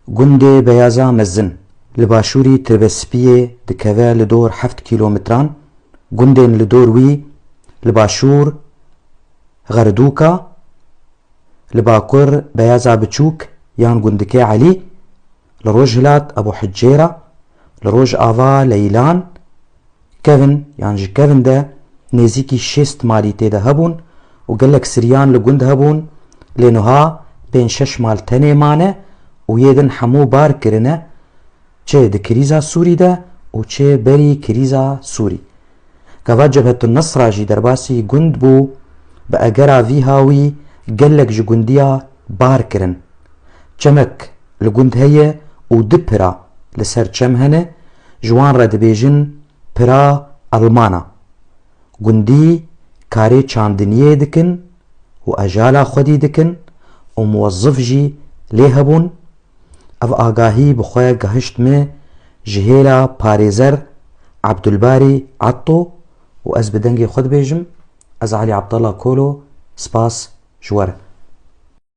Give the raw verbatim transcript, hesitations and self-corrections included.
Gundê Beyaza Mezin li başûrî Tirbespiyê dikeve li dor heft kîlometran. Gundên li dor wî li başûr Xerdûka, li bakur Beyaza Biçûk yan Gundikê Elî, li rojhilat Ebû Hicêra, li rojava Leylan, kevin yan ji kevin de nêzîkî şêst malî tê de hebûn û gelek siriyan li gund hebûn, lê niha pênc şeş mal tenê mane û yê din hemû bar kirine, çi di krîza Sûrî de û çi berî krîza Sûrî. Gava Cebhetun Nesra jî derbasî gund bû, bi egera vî hawî gelek ji gundiya bar kirin. Çemek li gund heye û du pira li ser çem hene, ji wan re dibêjin pira Elmana. Gundî karê çandiniyê dikin û ejala xwedî dikin û muwezzif jî lê hebûn. Ev agahî bi xwe gehişt me ji hêla parêzer Ebdulbarî Atto û ez bi dengê xwe dibêjim, ez Elî Abdallah Kolo, spas ji we re.